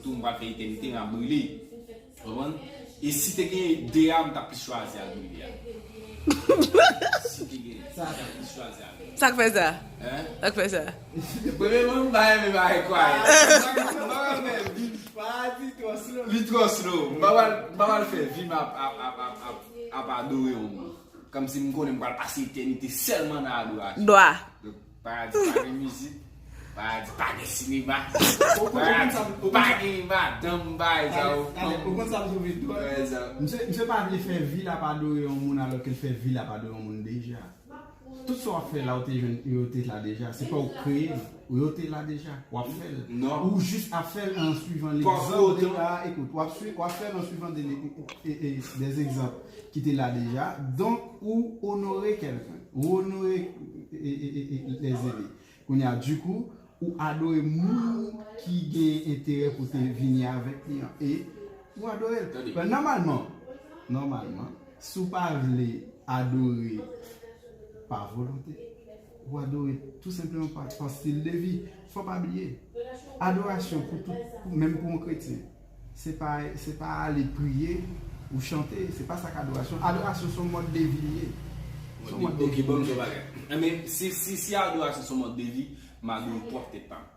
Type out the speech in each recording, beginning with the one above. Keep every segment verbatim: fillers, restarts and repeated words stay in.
tou, m pral fè etènite, m ap brile. Konprann? E si te gen de a, m t ap plis chwazi al brile a. Si te gen, m t ap plis chwazi al brile. Sa k fè sa? Hein? Sa k fè sa? Premyèman, m pa renmen bagay kwaye. M pa renmen vi. Li twò slow. M pa pral, m pa pral fè vi m ap, ap, ap, ap, ap, ap adore yon moun. Kòmsi m konnen m pral pase etènite sèlman nan adorasyon. Dwa. Donk, paradi pa gen mizik, paradi pa gen sinema, paradi pa gen madanm, bagay sa yo. Ou konn sa m twouve dwòl? Misye, misye pa vle fè vi l ap adore yon moun alò ke l fè vi l ap adore yon moun deja. Tout sa w ap fè la, ou te jwenn, yo te la deja. Se pa ou kreye l, yo te la deja. W ap fè l. Non. Ou jis ap fè l an swivan legzanp de la, ekout, w ap swi, w ap fè l an swivan de, e, e, e, des egzanp ki te la deja. Donk, ou onore kèlken. Ou onore, e, e, e, e, les aînés. Kounye a, dikou, ou adore moun ki gen enterè pou te vini avèk li an. E ou adore l. Tande. But nòmalman, nòmalman, si w pa vle adore pa volonte, ou adore tou senpleman pa, pa stil de vi. Fò pa bliye, adorasyon pou tout, pou, menm pou yon kretyen, se pa, se pa ale priye ou chante, se pa sa k adorasyon. Adorasyon se yon mòd de vi li ye. Se yon mòd de vi. Ok, ban m di yon bagay. Enben, si, si, si adorasyon se yon mòd de vi, m adore pwòp tèt pa m.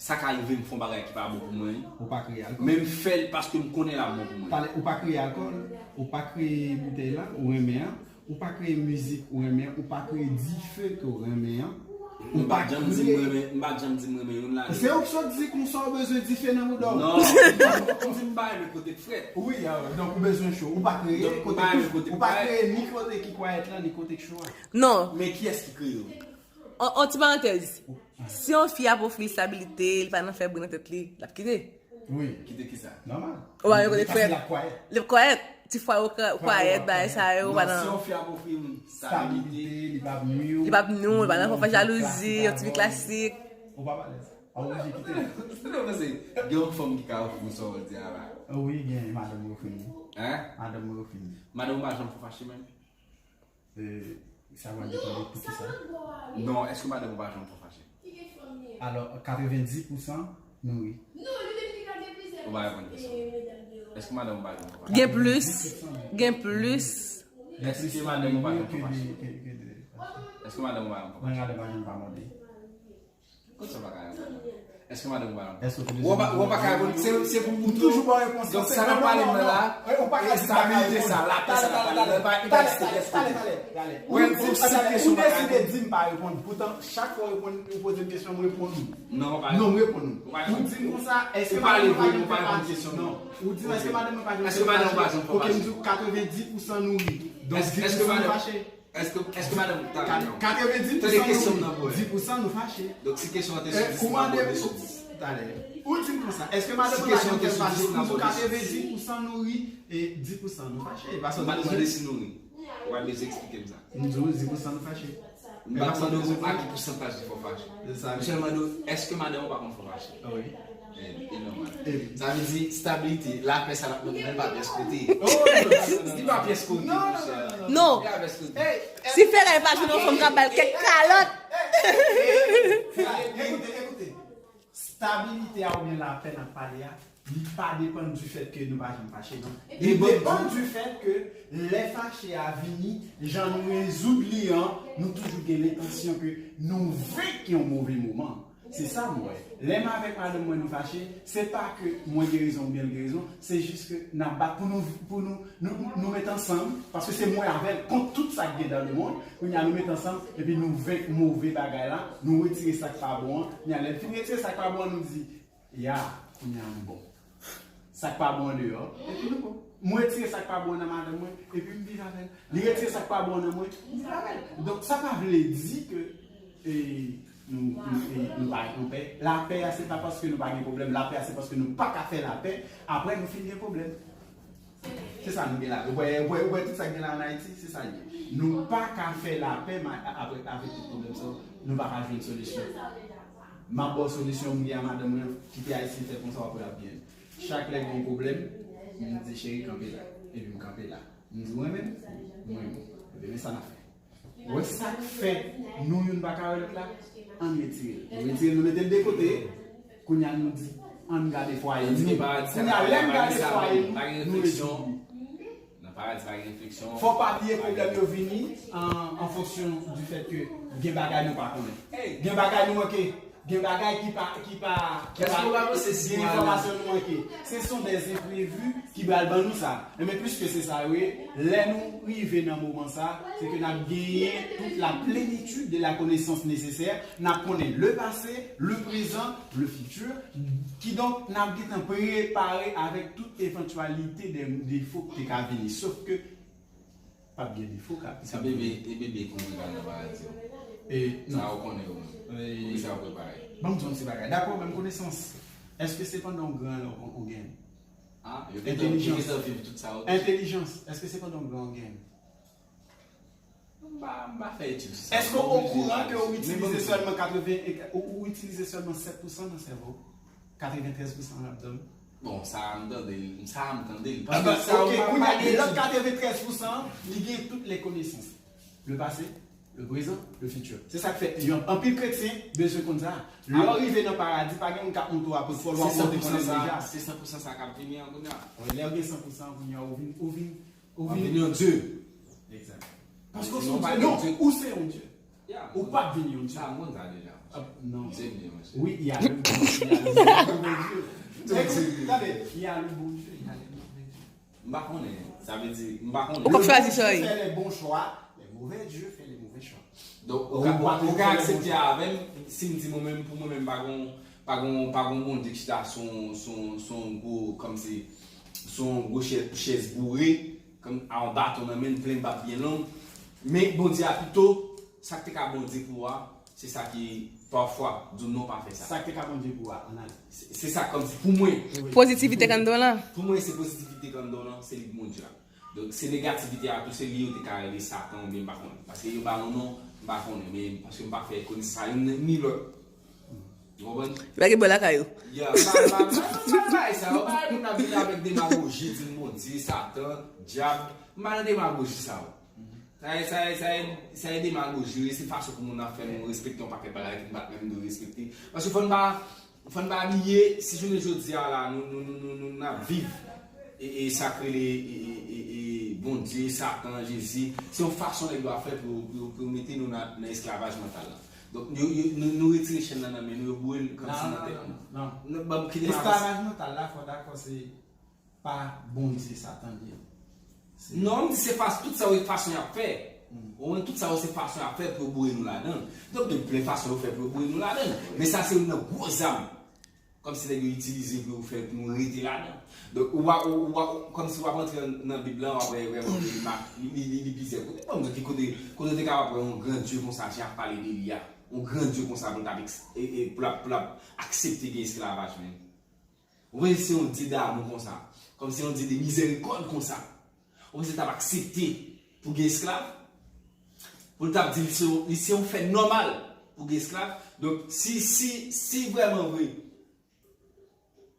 Sa ka rive m fè yon bagay ki pa bon pou mwen. Ou pa kreye alkòl. Men m fè l paske m konnen l ap bon pou mwen. Talè, ou pa kreye alkòl, ou pa kreye boutèy la, ou renmen an, ou pa kreye mizik, ou renmen an, ou pa kreye dife ke w renmen an. M pa janm di m renmen, m pa janm di m renmen youn ladan yo. Se ou ki sot di konsa ou bezwen dife nan bouda w. Non, m di m pa renmen kote k frèt. Wi, ah, donk ou bezwen cho. Ou pa kreye kote k, ou pa kreye ni kote ki kwayèt la, ni kote k cho a. Non. Men kiyès ki kreye w? On, on ti parantèz. Si yon fi ap ofri l stabilite, li pa nan fè bri nan tèt li, l ap kite. Wi. Kite kisa? Nòmal. Ou pa wè kote frè. Li ap kwayèt. Li ap kwayèt. Ti fwa yo kwayèt, bagay sa yo, pa nan. Si yon fi ap ofri m stabilite, li p ap nwi w, li p ap nwi w, li pa nan fè jalouzi, yon ti vi klasik. Ou p ap alèz. Ou oblije kite l. Sa w panse? Gen yon fanm ki ka ofri w sa w di a la. Wi, gen madanm mwen ofri m. Hein? Madanm mwen ofri m. Madanm ou pa janm fè w fache menm? E, sa va depann de poukisa. Non, èske madanm ou pa janm fè w fache? Alò, katrevendis pousan nou ri. Ou pa reponn kesyon. Èske madanm ou pa janm fè w fache? Gen plis. Gen plis. Èske madanm ou pa janm fè w fache? Èske madanm ou pa janm fè w fache? Mwen, madanm pa janm pa mande. Kot sa pa ka reponn? Èske madanm ou pa reponn? Èske ou te bezwen. Ou pa, ou pa ka reponn. Se, se pou ou toujou ba repons. Donk, sa n ap pale nan la, estabilite sa, lapè sa n ap pale la, pa, li pa eksplike, eksplike. Ou deside di m pa reponn. Poutan, chak fwa ou reponn, ou poze m kesyon, m reponn ou. Non, ou pa reponn. Non, m reponn ou. Ou di m konsa, èske madanm ou pa janm fè fache? Non. Ou di m, èske madanm ou pa janm fè fache? Oke, m di w katrevendis pousan nou ri. Donk, dis pousan nou fache. Èske, èske madanm ou ta... Katrevendis pousan nou ri, dis pousan nou fache. Donk, si kesyon an te sou dis, m ap ba w de sou dis. Talè. Ou di m konsa, èske madanm ou pa janm fè fache? M di w katrevendis pousan nou ri, e dis pousan nou fache. M pa mande si nou ri. Ou pa bezwen eksplike m sa. M di w dis pousan nou fache. M pa mande w a ki pousantaj li fè w fache. M sèlman mande w, èske madanm ou pa konn fè w fache? Wi. E, e nòmal. Sa vle di, stabilite, lapè sa l ap mande, men l pa pyès kote. Li pa pyès kote, monchè. Non. Li pa pyès kote. Si Feray pa jwenn yon fanm k ap ba l kèk kalòt. Ekoute, ekoute. Stabilite a oubyen lapè n ap pale a, li pa depann du fait que nou pa janm fache, non. Li depann du fait que lè fache a vini, jan nou rezoud li an, nou toujou gen lentansyon ke nou venk yon move moman. Se sa m wè. Lè m avèk madanm mwen nou fache, se pa ke mwen gen rezon oubyen l gen rezon, se jis ke n ap bat pou nou, pou nou, nou, nou met ansanm, paske se mwen avè l kont tout sa k gen dans le monde, kounye a nou met ansanm, epi nou venk move bagay la, nou retire sa k pa bon an, kounye a lè n fin retire sa k pa bon an, nou di, ya, kounye a nou bon. Sa k pa bon andeyò, epi nou bon. Mwen retire sa k pa bon nan madanm mwen, epi m viv avè l. Li retire sa k pa bon nan mwen, m viv avè l. Donk, sa pa vle di ke, e, nou, nou, e, nou pa gen lapè. Lapè a, se pa paske nou pa gen pwoblèm. Lapè a, se paske nou pa ka fè lapè apre nou fin gen pwoblèm. Se sa nou gen la. Ou wè, ou wè, ou wè tout sa k gen la ann Ayiti, se sa l ye. Nou pa ka fè lapè, ma-, apre, avèk tout pwoblèm sa yo, nou pa ka jwenn solisyon. M ap ba w solisyon, m gen a madanm mwen, kite Ayisyen fè konsa, w ap wè l ap byen. Chak lè gen yon pwoblèm, m di, cheri, kanpe la. Epi m kanpe la. M di, w renmen m? M renmen w. Ebyen, men sa n ap fè. Ou wè sa k fè nou youn pa ka wè lòt la? Ann retire l. Nou retire l, nou mete l de kote. Kounye a, nou di, Ann gade fwaye nou. Kounye a, lè n gade fwaye nou, nou rejwi. Nan paradi pa gen refleksyon. Fò pa bliye pwoblèm yo vini an, an fonksyon du fèt ke gen bagay nou pa konnen. Gen bagay nou manke. Gen bagay ki pa, ki pa, ki pa, gen enfòmasyon nou manke. Se sont des imprévus ki pral ban nou sa. Enben, plis ke se sa yo ye, lè nou rive nan moman sa, se ke n ap genyen toute la plénitude de la connaissance nécessaire, n ap konnen le passé, le présent, le futur. Kidonk, n ap gentan prepare avèk tout evantyalite de defo ki te ka vini. Sof ke p ap gen defo k ap. Sa bebe, e bebe konn pral nan paradi. E non. Sa ou konnen ou menm. Poukisa ou prepare? Ban m di yon ti bagay. Dakò, menm konesans. Èske se pandan w gran lè w gen? Ah, yo gentan, yo gentan viv tout sa ou di. Entèlijans. Èske se pandan w gran w gen? M pa, m pa fè etid sou sa. Èske w okouran ke ou itilize sèlman katreven, ou, ou itilize sèlman sèt pousan nan sèvo w? Katreventrèz pousan ladan l. Bon, sa a m tande l, sa a m tande l. Paske sa, ok, kounye a, lòt katreventrèz pousan an, li gen tout les connaissances. Le passé, le présent, le futur. Se sa k fè, yon, anpil kretyen bezwen konn sa. Lè w rive nan paradi, pa gen moun k ap montre w apot fò l, w ap monte konnen deja. Se san pousan sa k ap vini an kounye a. Lè w gen san pousan kounye a, ou vin, ou vin, ou vin yon dye. Egzak. Paske ou se yon dye. Non, ou se yon dye. Ou p ap vin yon dye. Sa, m konn sa deja. Non. Wi, il y a le bon Dieu, il y a le mauvais Dieu. Tande, il y a le bon Dieu, il y a le mauvais Dieu. M pa konnen. Sa vle di, m pa konnen. Ou p ap chwazi sa. Le bon Dieu fait les bons choix, les mauvais dieux fait les mauvais choix. Donk, ou ka, ou ka aksepte avè m, si m di mwen menm, pou mwen menm, pa gon, pa gon, pa gon Bondye ki chita sou, sou, sou yon gwo, kòmsi, sou yon gwo chè-, chèz boure, kòm a yon baton nan men l, plen bab byen long. Men Bondye a pito, sa k te ka Bondye pou ou a, se sa ki, pafwa, di w non, pa fè sa. Sa k te ka Bondye pou ou a, ann ale. Se, se sa kòmsi, pou mwen. Pozitivite k anndan w lan. Pou mwen, se pozitivite k anndan w lan, se li k Bondye a. Donk, se negativite a tou, se li yo te ka rele Satan oubyen m pa konnen. Paske yo ba yon non, m pa konnen, men paske m pa fè konesans sa youn ni lòt. Ou konprann? Yo pa gen bò lakay yo. Ya, pa, pa, pa, pa, pa, sa, yo pa moun ap vin avèk demagoji, di l Bondye, Satan, dyab. M pa nan demagoji sa yo. Sa e, sa e, sa e, sa e demagoji, wi, se fason pou moun ap fè nou respekte yon pakèt bagay ki n pa t menm dwe respekte. Paske fò n pa, fò n pa bliye, si jounen jodi a la, nou, nou, nou, nou, nou, n ap viv e, e sa k rele, e, e, e, e Bondye, Satan, Jezi, se yon fason nèg yo ap fè pou, pou, pou mete nou nan, nan esklavaj mantal la. Donk, yo, yo, nou, nou retire chèn nan nan men nou, yo boure l kòmsi nan tèt nou. Non, non, non. Ban m kite m avanse. Esklavaj mantal la, fò w dakò, se pa Bondye Satan li ye. Non, m di se fas-, tout sa yo fason y ap fè. Ou konprann, tout sa yo se fason y ap fè pou yo boure nou ladan l. Donk, gen plen fason yo fè pou yo boure nou ladan l. Men sa se youn nan gwo zam. Kòmsi nèg yo itilize pou yo fè pou nou rete ladan. Donk, ou pa, ou, ou pa, kòmsi w ap antre nan Bib la, w ap wè vrèman ke li ma-, li, li, li, li plizyè kote. Ban m di w ki kote, kote w te kapab wè yon gran Dye konsa, jan y ap pale de li a. Yon gran Dye konsa pou l t ap eks-, e, e, pou l ap, pou l ap aksepte gen esklavaj, menm. Ou panse se yon Dye damou konsa? Kòmsi yon Dye de mizèrikòd konsa? Ou panse l t ap aksepte pou gen esklav? Pou l t ap di li se yon, li se yon fè nòmal pou gen esklav? Donk, si, si, si vrèman vre,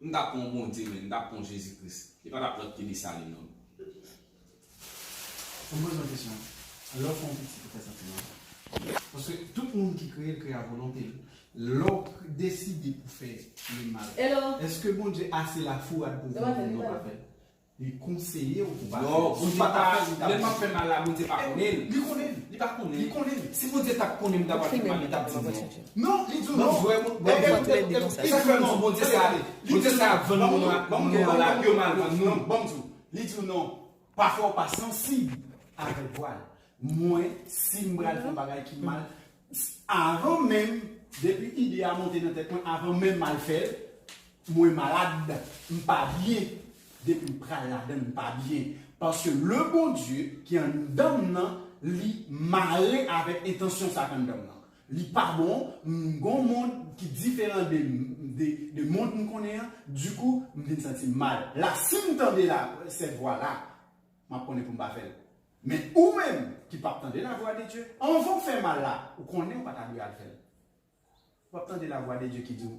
m t ap pran yon Bondye, men, m t ap pran yon Jezi Kris. Li pa t ap lòt ke Desalin, non. Fò m poze yon kesyon. Lè w fè yon pitit, ou fè santiman. Paske tout moun ki kreye, l kreye a volonte l. Lè w deside pou fè le mal, èske Bondye ase la fwourad pou w di non, pa fè l? Li konseye w pou pa fè l. Non, Bondye pa, lè m ap fè mal la, Bondye pa konnen l. Li konnen l. Li pa konnen l. Li konnen l. Si Bondye t ap konnen m t ap fè mal, li t ap di m non. Non, li di w non. Sa k fè m di w Bondye sa, Bondye sa ap vann nou la, nou la, yo mal vann nou. Ban m di w. Li di w non. Pafwa w pa sansib avèk vwa l. Mwen, si m pral fè yon bagay ki mal, avan menm, depi ide a monte nan tèt mwen, avan menm m al fè l, mwen malad, m pa byen. Depi m pral ladan l, m pa byen. Paske le Bondye ki anndan m nan, li mare avèk entansyon sa k anndan m nan. Li pa bon, m gon mond ki diferan de, de, de mond m konnen an. Dikou, m vin santi m mal. La, si m tande la, cette voix là, m ap konnen pou m pa fè l. Men ou menm ki p ap tande lavwa de Dye, anvan w fè mal la, ou konnen ou pa ta dwe al fè l. Ou p ap tande lavwa de Dye ki di w,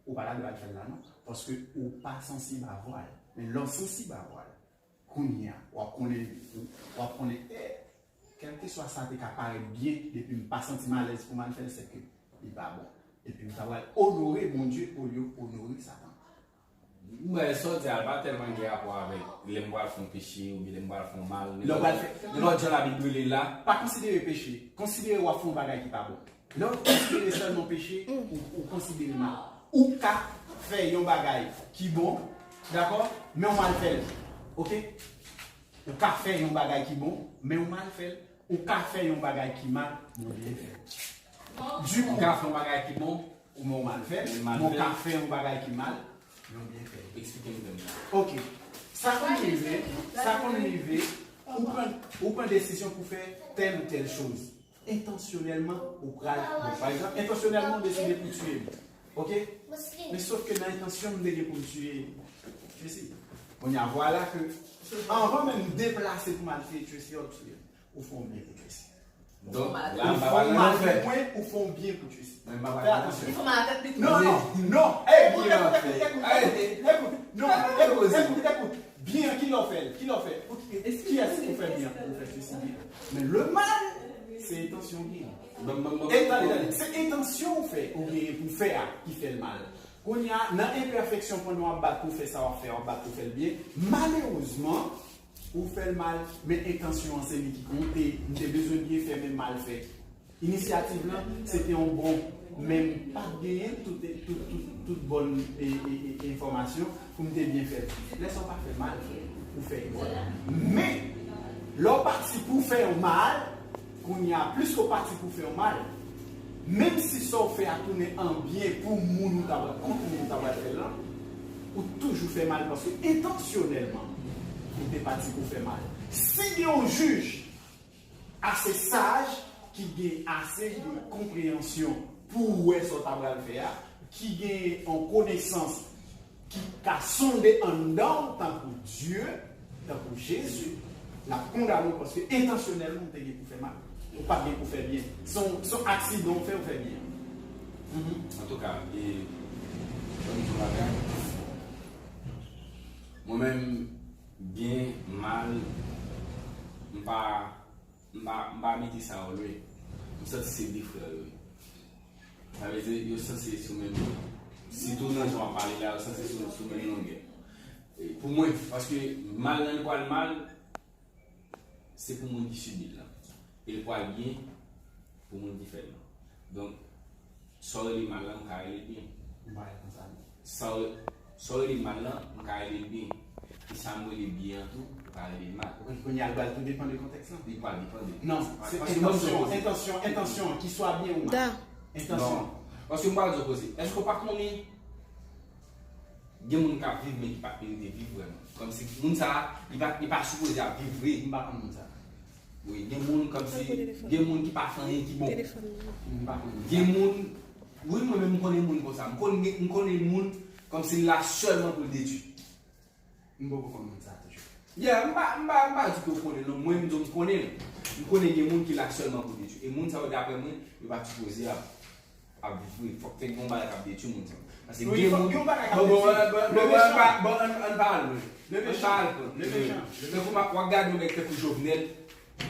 ou pa ta dwe al fè l la non, paske ou pa sansib a vwa l. Men lè w sansib a vwa l, kounye a, w ap konnen, w ap konnen, e, kèlkeswa sa te ka parèt byen, depi m pa santi m alèz pou m al fè l, sèke li pa bon. Epi m ta pral onore Bondye olye w onore Satan. Mwen, sa w di a pa tèlman gen rapò avèk lè m pral fè yon peche oubyen lè m pral fè yon mal. Lè w pral fè, nenpòt jan Labib rele l la. Pa konsidere peche. Konsidere w ap fè yon bagay ki pa bon. Lè w konsidere sèlman peche, ou, ou konsidere mal. Ou ka fè yon bagay ki bon, dakò, men w mal fè l. Oke? Ou ka fè yon bagay ki bon, men w mal fè l. Ou ka fè yon bagay ki mal, men w byen fè l. Dikou, ou ka fè yon bagay ki bon, ou men w mal fè l, men w ka fè yon bagay ki mal, men w byen fè l. Eksplike m tèm nan. Oke. Sa konn rive, sa konn rive, ou pran, ou pran desizyon pou fè tèl ou tèl choz. Entansyonèlman, ou pral, bon, pa egzanp, entansyonèlman, ou deside pou tiye m. Oke? Men sof ke nan entansyon m te gen pou m tiye Tracy. Kounye a, vwala ke, anvan menm m deplase pou m al tiye Tracy, ou tiye m. Ou fè yon byen pou Tracy. Donk, la, m pa pral nan lanfè. Ou fè yon byen pou Tracy. Fè atansyon. Li fè mal a tèt li tou. Non, non, non. Ey, ekout, ekout, ekout, ekout, ekout. Non, ekout, ekout, ekout. Byen, kilè w fè l? Kilè w fè? Kiyès ki fè byen pou fè Tracy byen? Men le mal, se entansyon w gen. E tande, tande, se entansyon w fè, ou genyen pou fè a, ki fè l mal. Kounye a, nan enpèfeksyon, pandan w ap bat pou fè sa w ap fè, w ap bat pou fè l byen, malerezman, ou fè l mal, men entansyon an se li ki konte. M te bezwen byen fè, men m mal fè. Inisyativ lan, se te yon bon, men m pa t genyen tout, tout, tout, tout bon e, e, e, enfòmasyon pou m te byen fè l. Lè sa w pa fè mal, ou fè yon bon. Men, lè w pati pou fè yon mal, kounye a, plis ke w pati pou fè yon mal, menm si sa w fè a tounen an byen pou moun ou ta pral, kont moun ou ta pral fè l lan, ou toujou fè mal paske entansyonèlman, ou te pati pou fè mal. Si gen yon jij ase saj, ki gen ase de konpreyansyon pou wè sa w ta pral fè a, ki gen yon konesans ki ka sonde anndan w tankou Dye, tankou Jezi, l ap kondane w paske entansyonèlman w te gen pou fè mal. Ou pa t gen pou fè byen. Se yon, se yon aksidan w fè, w fè byen. Mhm. Antouka, e, ban m di w bagay. Mwen menm, byen, mal, m pa M pa, m pa mete sa yo lwen. M santi se de frè yo ye. Sa vle di, yo sanse sou menm longueur. Sitou nan jan w ap pale la, yo sanse sou, sou menm longueur. E pou mwen, paske mal lan li pral mal, se pou moun ki sibi l lan. E li pral byen pou moun ki fè l lan. Donk, sa w rele mal lan, m ka rele l byen. M pa wè konsa, non. Sa w, sa w rele mal lan, m ka rele l byen. E sa m rele byen an tou, m ka rele l mal. Kounye a, l pral tou depann de kontèks lan. Li pral depann de. Non, se entansyon, entansyon, entansyon, ki swa byen ou mal. Entansyon. Non. Paske m pral di w koze. Èske w pa konnen gen moun k ap viv, men ki pa t merite viv vrèman? Kòmsi moun sa a, li pa, li pa sipoze ap viv vre. M pa konn moun sa a. Wi, gen moun kòmsi, gen moun ki pa fè anyen ki bon. Gen moun, wi, mwen menm m konnen moun konsa. M konnen, m konnen moun kòmsi l la sèlman pou l detwi. M poko konn moun sa a toujou. Yeah, m pa, m pa, m pa di ke w konnen, non. Mwen, m di w m konnen l. M konnen gen moun ki la sèlman pou detwi. E moun sa yo, daprè mwen, yo pa t sipoze ap ap viv vre. Fòk te gen yon bagay k ap detwi moun sa. Paske gen moun, gen yon bagay k ap detwi. Bon, bon, bon, bon, ann pa al lwen. Ann pa al lwen. Tankou w ap gade yon nèg tankou Jovenel,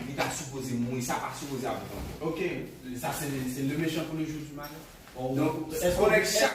li ta sipoze mouri, sa pa sipoze ap viv ankò. Ok, sa se, se le méchant pour le jour du malheur. Donk, èske w konnen chak